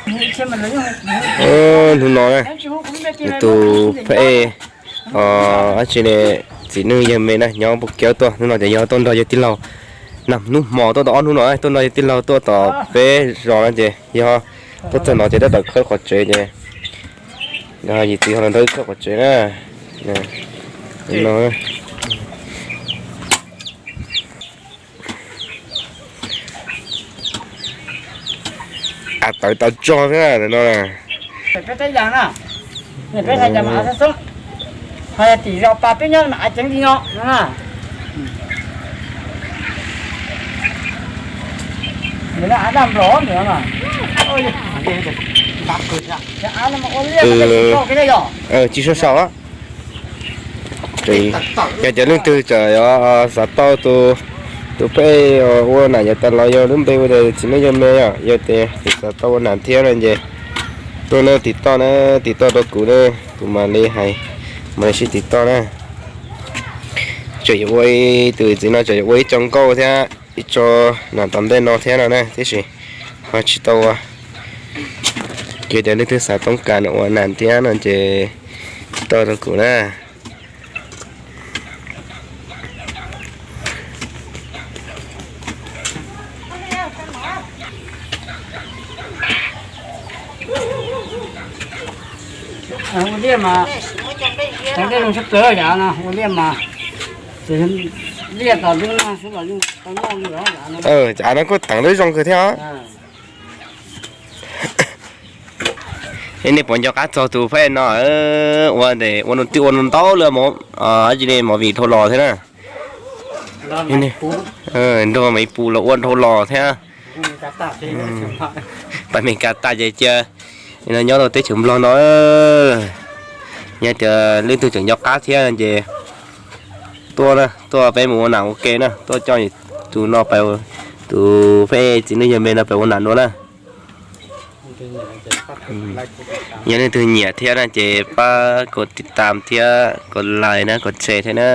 Hnub no na, tus phab ej, dab tsi ne, txiv neej yawg me na nyob Pub Kiab tuaj, hnub no ces yog tuaj nrog yawg tij laug, nag hnub hmo tuaj tau ob hnub no, tuaj nrog yawg tij laug tuaj tom peb zos no ces yog tuaj txog no ces tab tom khawb qhov tsev ces yog yim txiv ho los nrog wb khawb qhov tsev na. Av tawv tau tso thiab no. Tsis sab sau. Yog tias leej twg tseem xav tau tus, tus phab ej ua nam yav tas los yog lub npe ua tias txiv neej yawg me, yog tias xav tau ua nam thiab no ces tuaj na, tim toj na, tim toj rau kuv na, kuv mam li hais, mam li sib tim toj na. Tseem yuav ua ib, tus txiv no tseem yuav ua ib co nkauj thiab ib co nam tom ntej no thiab no na, tiam sis ho tsis tau ua. Ces tias leej twg xav toob kas ua nam thiab no ces tim toj rau kuv na. Ua liaj mas, ua liaj mas, ua liaj tom lub no xwb los yeej tau noj li. Av no kuj teev lub zoo kawg thiab. Nej puas nco qab txog tus phab ej no, ua ua twb ua ntau lawm, cia li movie dhau los thiab na. Nrog Maiv Pus los ua dhau los thiab. Pab Mes Kas tas ces cia no nyob rau teb chaws Nplog no. Yog tias leej twg tseem nco qab thiab ces tuaj na, tuaj peb mus ua nam ua ke na, tuaj coj tus no pais, tus phab ej txiv neej yawg me no pais ua nam dua na. Yog leej twg nyiam thiab na ces pab kom tiv tam thiab kom like na, kom share thiab na.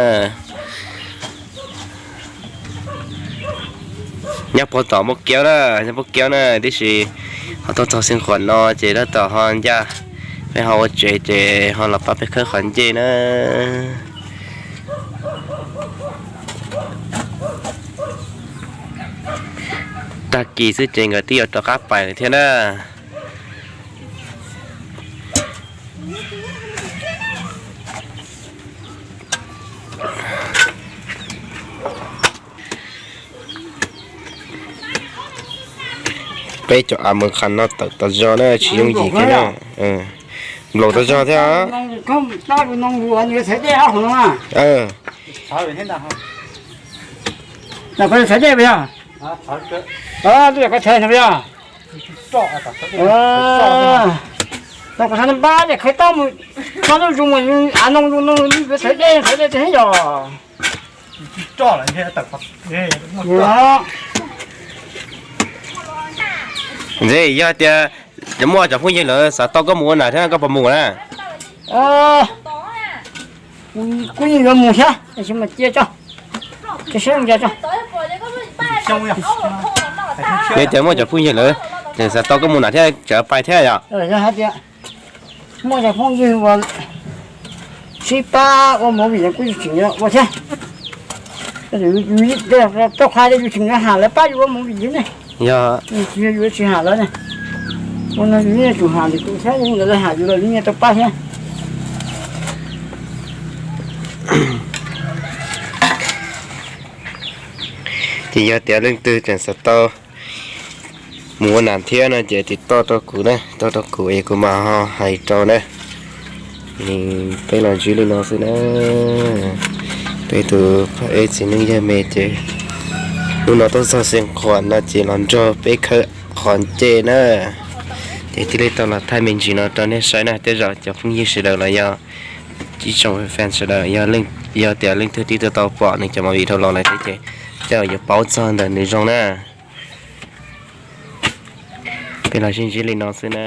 Nyob puag tom Pub Kiab na, nyob Pub Kiab na, tiam sis ho tuaj txog Xeev Khuam no ces tab tom ho ncaj, peb ho ua tsev ces ho los pab peb khawb qhov ncej na. Tag kis xwb ces nkawd twb yuav rov qab pais lawm thiab na. Peb cov av mus qhov no tawm tas zog na, tsis yooj yim thiab na. Nplaum tas zog thiab. Koj txhais npab ces khawv toj mus, koj lub zus mus av noo zus noo, yuav txhais dej txhais dej tsis heev yog. Ntxim, yog tias muaj cov phooj ywg lawv xav tau koj mus ua nam thiab koj puas mus na? Kuv yeej yuav mus thiab, tab sis mas cia tso, cia saib zoo cas tso. Yog tias muaj cov phooj ywg lawv xav tau koj mus nam thiab tseem pais thiab yom? Yog hais tias muaj cov phooj ywg uas sib pab ua movie kuj tseem yuav ua thiab. Tau qha yus tseem yuav ham lawv pab yus ua movie ne. Yog yus tsis ham lawv ne, ua no yus yeej tsum ham li tus thiab, yog lawv ham yus los yus yeej tau pab thiab. Ces yog tias leej twg tseem xav tau mus ua nam thiab no ces tiv toj rau kuv na, toj rau kuv es kuv mam ho hais rau na. Peb los ntsib li no xwb na. Peb tus phab ej txiv neej yawg me ces hnub no tuaj txog Xeev Khuam no ces los nrog peb khawb qhov ncej na. Ces thiaj li tau los thaij me ntsis no rau nej saib na, tej zaum cov phooj ywg sawv daws los yog ib tsoom fan sawv daws, yog tias leej twg twb tau pom nws cov movie dhau los lawm thiab ces tej zaum yuav paub txog ntawm nws zoo na. Peb los sib ntsib li no xwb na.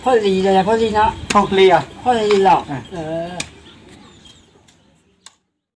Phauj Lis los yog Phauj Lis no? Phauj Lis los.